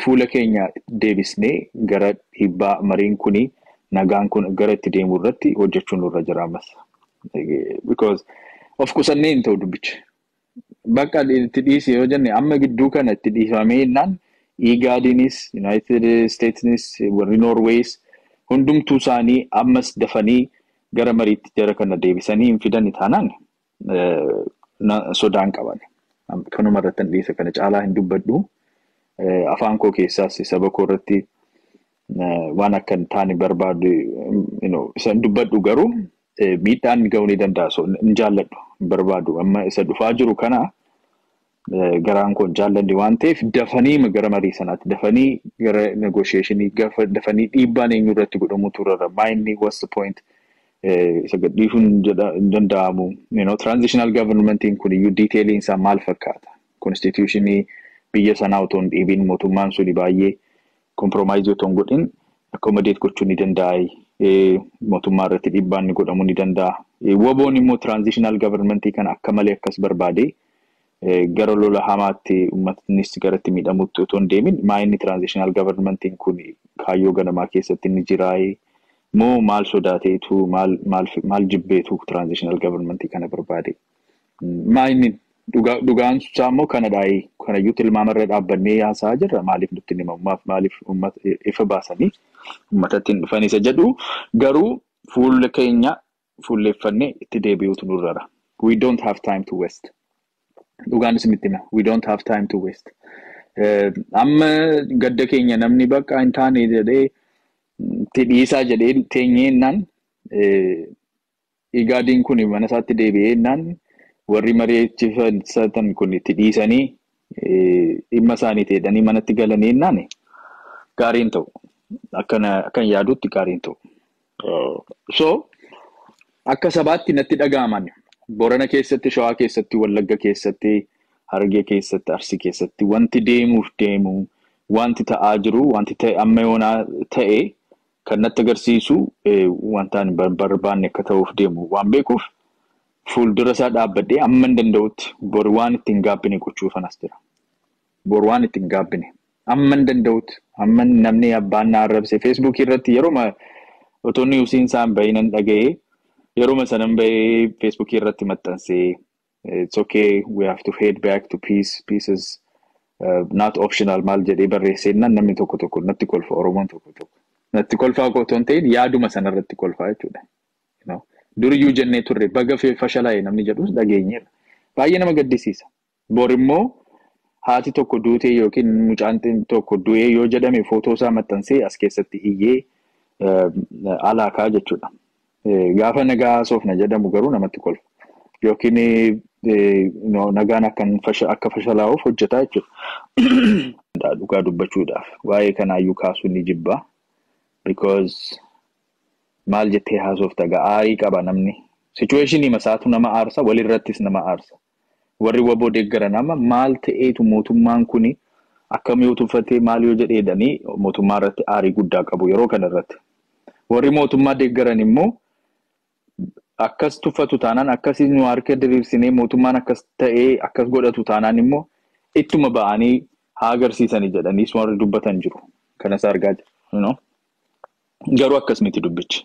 Fuula keenya deebisnee gara dhiibbaa mariin kuni, nagaan kun gara itti deemu irratti hojjechuun nurra jira ammas. Because of qusannee hin ta'u dubbichi. Bakka itti dhiise yoo jenne, amma gidduu kana itti dhiifamee jennaan, IGADinis, United Statesnis, warri Norways hundumtuu isaanii ammas dafanii gara mariitti jara kana deebisanii hin fidani taanaan sodaan qaban. Kanuma irratti hin dhiise, kana caalaa hin dubbadhu. Afaan koo keessaas saba koo irratti waan akka hin taane barbaadu isa hin dubbadhu, garuu miidhaan ga'uu ni danda'a. So hin jaalladhu, hin barbaadu. Amma isa dhufaa jiru kana garaan koo hin jaalladhe waan ta'eef, dafanii gara marii sanaatti, dafanii gara negotiationii, dafanii dhiibbaan eenyu irratti godhamutu irra maayinni, what's the point? Isa gadhiisuun hin danda'amu. Transitional governmentiin kun iyyuu detailiin isaa maal fakkaata? Constitutionii biyya sanaa otoo hin dhiibin, mootummaan suni baay'ee compromise otoo hin godhin accommodate gochuu ni danda'a. Mootummaa irratti dhiibbaan ni godhamuu ni danda'a. WBOn immoo transitional governmentii kana akka malee akkas barbaade, gara lola hamaatti uummatnis garatti miidhamutti otoo hin deemin, maa inni transitional governmentiin kun kaayyoo ganamaa keessatti ni jiraayee moo maal sodaateetu, maal maal maal jibbeetu transitional governmentii kana barbaade? Maa inni dhugaan isaa immoo kana dhaayee kanayyuu tilmaamarra dhaabbannee haasa'aa jirra. Maaliif nutti himamu? Maaliif uummata ifa baasanii uummatatti hin dhufan isa jedhu, garuu fuula keenya fuulleeffannee itti deebi'uutu nurrara. We don't have time to waste. Dhugaan isinitti hima. We don't have time to waste. Amma gadda keenya namni bakka hin taane jedhee itti dhiisaa jedhee teenyeennaan, IGADiin kun mana isaatti deebi'eennaan, warri mari'achiifatan kun itti dhiisanii dhimma isaanii ta'edhanii manatti galaniinnaan gaariin ta'u. Akkan yaadutti gaariin ta'u. So akka sabaatti natti dhaga'aman, Borana keessatti, Shawaa keessatti, Wallagga keessatti, Harargee keessatti, Arsii keessatti wanti deemuuf deemu, wanti ta'aa jiru, wanti ta'e amma yoonaa ta'e kan natti agarsiisu, wanta ani barbaanne akka ta'uuf deemu waan beekuuf, fuuldura isaa dhaabbadhee amma hin danda'utti bor waan ittiin gaabbine gochuufan as jira. Bor waan ittiin gaabbine amma hin danda'utti, amma namni abbaan na arrabse Facebookii irratti, yeroo otoo newsiin isaan bahinan dhaga'ee, yeroo sanan bahee Facebookii irratti maxxansee, "It's okay, we have to head back to peace, peace is not optional" maal jedhee barreessee, namni tokko tokko natti kolfa. Oromoon tokko tokko natti kolfaa otoo hin ta'in yaaduma sanarratti kolfaa jechuudha. Duriyyuu jennee turre, baga fashalaa'e namni jedhus dhageenyeerra. Baay'ee nama gaddisiisa. Bor immoo haati tokko duutee yookiin mucaan tokko du'ee yoo jedhame, footoo isaa maxxansee as keessatti iyyee alaakaa jechuudha. Gaafa nagaa haasofna jedhamu garuu namatti kolfa. Yookiin nagaan akka fashalaa'uuf hojjetaa jechuudha. Dhugaa dubbachuudhaaf waa'ee kanaayyuu kaasuu ni jibbaa. Because maal jettee haasofta gaa, aarii qaba namni. Situationii masaatu nama aarsa, walirrattis nama aarsa. Warri WBO deeggaran amma maal ta'eetu, mootummaan kuni akkam yoo tuffatee, maal yoo jedheedhanii mootummaa irratti aarii guddaa qabu yeroo kana irratti. Warri mootummaa deeggaran immoo akkas tuffatu taanaan, akkasii nu harka diriirsinee mootummaan akkas ta'ee akkas godhatu taanaan immoo ittuma ba'anii haa agarsiisanii jedhaniis warri dubbatan jiru. Kanas argaa jiru. Garuu akkas miti dubbichi.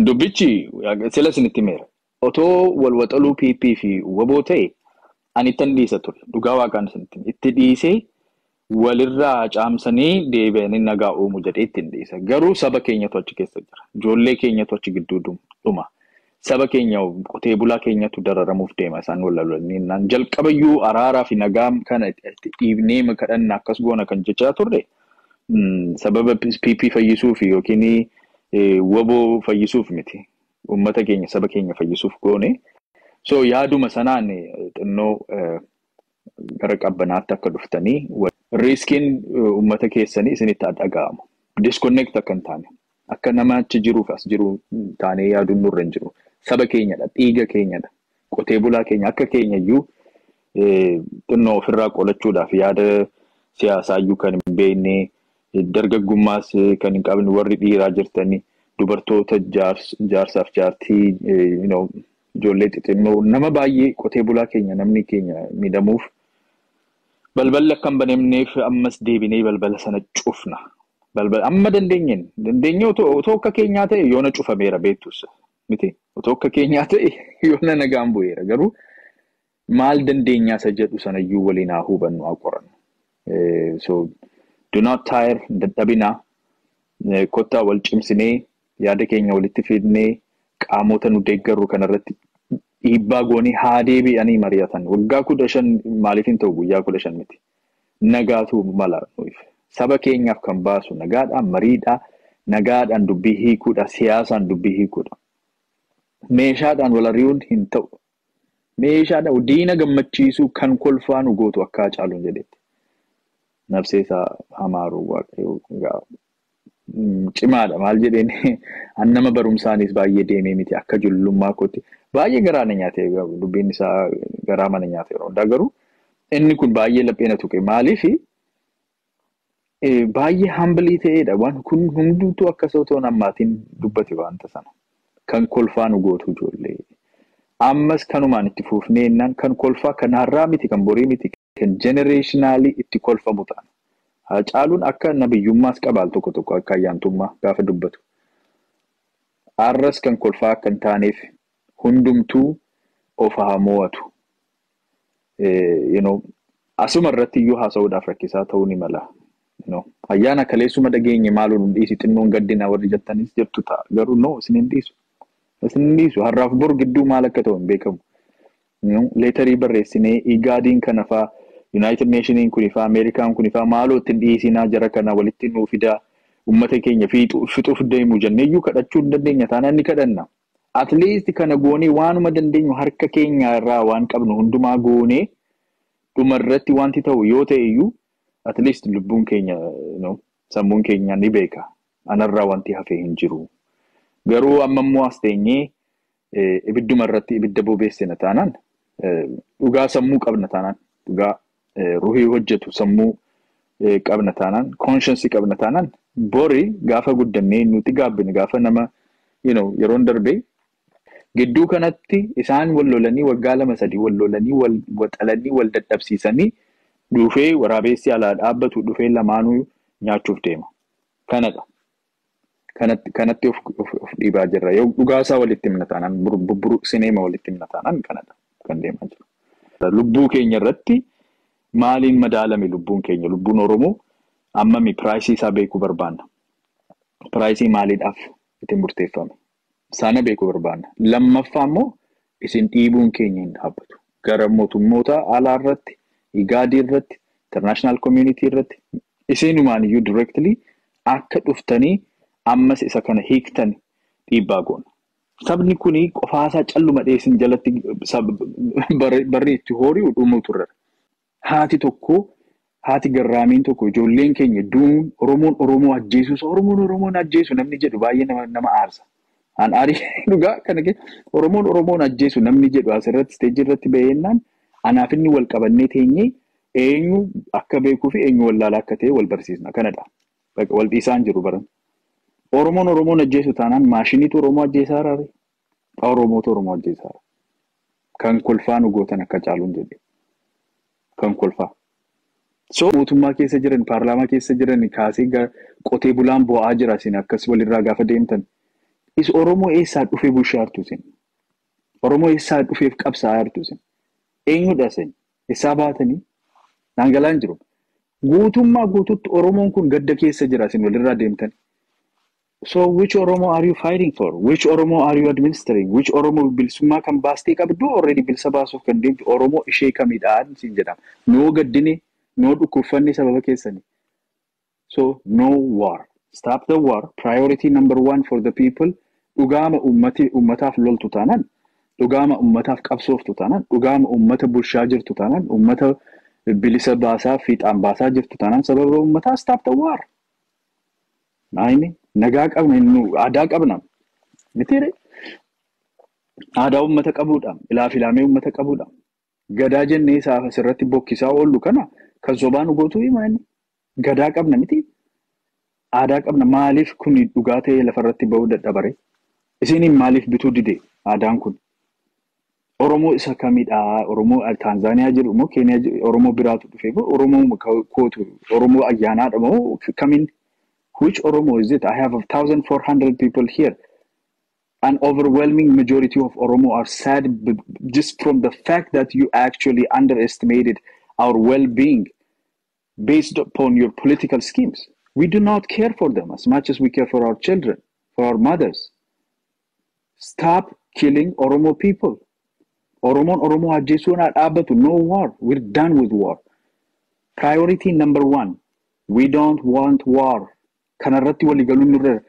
Dubbichi sila isinitti himeera. Otoo wal waxaluu PP fi WBO ta'e ani ittan dhiisa ture. Dhugaa waaqaan isinitti itti dhiisee, walirraa caamsanii deebi'anii nagaa uumu jedhee ittiin dhiisa. Garuu saba keenyatu achi keessa jira. Ijoollee keenyatu achi gidduu dhuma. Saba keenya, qotee bulaa keenyatu dararamuuf deema isaan wal lolanii. Jalqabayyuu araaraa fi nagaa kana itti dhiibnee kadhanna, akkas goona kan jechaa turre, sababa PP fayyisuuf yookiin WBO fayyisuuf miti. Uummata keenya, saba keenya fayyisuuf goone. So yaaduma sanaan xinnoo gara qabbanaatti akka dhuftanii, riskiin uummata keessanii isinitti dhaga'amu. Disconnect akka hin taane, akka nama achi jiruuf as jiru taanee yaaduun nurra hin jiru. Saba keenyadha, dhiiga keenyadha, qotee bulaa keenya, akka keenya iyyuu xinnoo ofirraa qolachuudhaaf yaada siyaasaa iyyuu kan hin beekne, dargaggummaas kan hin qabne, warri dhiiraa jirtanii, dubartoota, jaarsaaf jaartii, ijoollee xixinnoo, nama baay'ee, qotee bulaa keenya, namni keenya miidhamuuf. Balballi akka hin banamneef ammas deebinee balbala sana cufna. Balbala amma dandeenyeen dandeenye otoo akka keenyaa ta'e yoona cufameera beektus miti. Otoo akka keenyaa ta'e yoona nagaan bu'eera. Garuu maal dandeenyaa isa jedhu sanayyuu waliin haa hubannu, haa qorannu. So do not tire, dadhabinaa. Kottaa wal cimsinee, yaada keenya walitti fidnee, qaamota nu deeggarru kanarratti dhiibbaa goonii haa deebi'anii mari'atan. Waggaa 15 maaliif hin ta'u, guyyaa 15 miti. Nagaatu mala nuuf. Saba keenyaaf kan baasu nagaadhaan mariidhaa, nagaadhaan dubbii hiikuudha, siyaasaan dubbii hiikuudha. Meeshaadhaan wal ari'uun hin ta'u. Meeshaadhaan diina gammachiisuu kan kolfaa nu gootu akka Haacaaluun jedhetti. Nafsee isaa hamaaruu Waaqayyoo cimaadha. Maal jedheen, an nama barumsaanis baay'ee deemee miti, akka ijoollummaa kootti baay'ee garaa na nyaate, dubbiin isaa garaa mana nyaate yeroo hundaa. Garuu inni kun baay'ee laphee na tuqe. Maaliif? Baay'ee humble ta'edha. Waan kun hundumtuu akka otoo ammaatiin dubbate wanta sana. Kan kolfaa nu gootu ijoollee. Ammas kanumaan itti fufnee jennaan kan kolfaa kan har'aa miti, kan borii miti, kan generational itti kolfamu ta'a. Haacaaluun akka nabiyyummaas qabaal tokko tokko, akka ayyaantummaa gaafa dubbatu. Har'as kan kolfaa akka hin taaneef hundumtuu of haa mo'atu. Asuma irratti iyyuu haasa'uudhaaf rakkisaa ta'uu ni mala. Ayyaana kaleessuma dhageenye maaloo nu dhiisi, xinnoon gaddina warri jettanis jirtu ta'a. Garuu no, isin hin dhiisu. Isin hin dhiisu. Har'aaf bor gidduu maal akka ta'u hin beekamu. Letter barreessinee Igaadiin kana faa, United Nationiin kun faa, Ameerikaan kun faa, maaloo ittiin dhiisinaa, jara kana walitti nuu fidaa, uummata keenya fixuuf deemu jenneeyyuu kadhachuu hin dandeenya taanaan ni kadhanna. At least kana goonee, waanuma dandeenyu harka keenya irraa waan qabnu hundumaa goonee, dhumarratti wanti ta'u yoo ta'e iyyuu at least lubbuun keenya, sammuun keenya ni beeka. Anarraa wanti hafee hin jiru. Garuu amma immoo as teenyee ibidduma irratti ibidda bobeessina taanaan, dhugaa sammuu qabna taanaan, dhugaa ruhii hojjetu sammuu qabna taanaan, conscience qabna taanaan, bori gaafa guddannee nuti gaabbine gaafa nama yeroon darbee gidduu kanatti isaan wal lolanii, waggaa 2 3 wal lolanii, wal waxalanii, wal dadhabsiisanii, dhufee waraabessi alaa dhaabbatu dhufee lamaanuu nyaachuuf deema. Kanadha. Kanatti of dhiibaa jirra. Yoo dhugaasaa walitti himna taanaan, bubburuqsineema walitti himna taanaan, kanadha kan deemaa jiru. Lubbuu keenya irratti maaliin madaalame lubbuun keenya? Lubbuun Oromoo ammami? Price isaa beekuu barbaanna. Price maaliidhaaf itti murteeffame? Sana beekuu barbaanna. Lammaffaa immoo isin dhiibuun keenya hin dhaabbatu. Gara mootummoota alaa irratti, Igaadii irratti, international community irratti, isinumaan iyyuu directly akka dhuftanii ammas isa kana hiiktan dhiibbaa goona. Sabni kuni qofaasaa calluma dheessin jalatti barri itti horii dhumuu turre. Haati tokko, haati garraamiin tokko, ijoolleen keenya duun, Oromoon Oromoo ajjeesus, Oromoon Oromoon ajjeesu namni jedhu baay'ee nama aarsa. An aarii dhugaa kana keessa Oromoon Oromoon ajjeesu namni jedhu asirratti stage irratti bahennaan anaaf inni wal qabannee teenyee eenyu akka beekuu fi eenyu wallaalaa akka ta'e wal barsiisna. Kanadha. Wal dhiisaan jiru baran. Oromoon Oromoon ajjeesu taanaan maashiniitu Oromoo ajjeesaa raare. Oromootu Oromoo ajjeesaa. Kan kolfaa nu gootan akka caaluun jedhe. Kan kolfaa. So mootummaa keessa jiran, paarlaamaa keessa jiran kaasee qotee bulaan bo'aa jira isin akkas walirraa gaafa deemtan. Is Oromoo eessaa dhufee bulchaa jirtu isin? Oromoo eessaa dhufeef qabsaa'aa jirtu isin? Eenyudha isin? Eessaa baatanii? Dhangala'aan jiru. Guutummaa guututti Oromoon kun gadda keessa jira isin walirraa deemtan. So which Oromo are you fighting for? Which Oromo are you administering? Which Oromo bilisummaa kan baastee qabdu, already bilisa baasuuf kan deemtu Oromoo ishee kamidhaan siin jedhama. Noo gaddine, noo dhukkubfanne sababa keessanii. So no war. Stop the war. Priority number one for the people. Dhugaama ummataaf loltu taanaan, dhugaama ummataaf qabsooftu taanaan, dhugaama ummata bulchaa jirtu taanaan, ummata bilisa baasaa fiixaan baasaa jirtu taanaan, sababa ummataa stop the war. Maayini nagaa qabna, nu aadaa qabna. Mitiire aadaa ummata qabuudha. Ilaaf ilaamee ummata qabuudha. Gadaa jennee isaa asirratti bokkisaa oollu kana kan sobaa nu gootu himaa. Gadaa qabna miti. Aadaa qabna. Maaliif kun dhugaa ta'ee lafarratti bahuu dadhabare? Isiniin maaliif bituu dide aadaan kun? Oromoo isa kamidhaa? Oromoo Taanzaaniyaa jiru moo Keeniyaa jiru? Oromoo biraatu dhufe moo Oromoo kootu? Oromoo ayyaanaadha moo kamiin? Which Oromo is it? I have 1,400 people here. An overwhelming majority of Oromo are sad just from the fact that you actually underestimated our well-being based upon your political schemes. We do not care for them as much as we care for our children, for our mothers. Stop killing Oromo people. Oromoon Oromoo ajjeesuun haa dhaabbatu. No war. We're done with war. Priority number one. We don't want war. Kanarratti walii galuun nurra.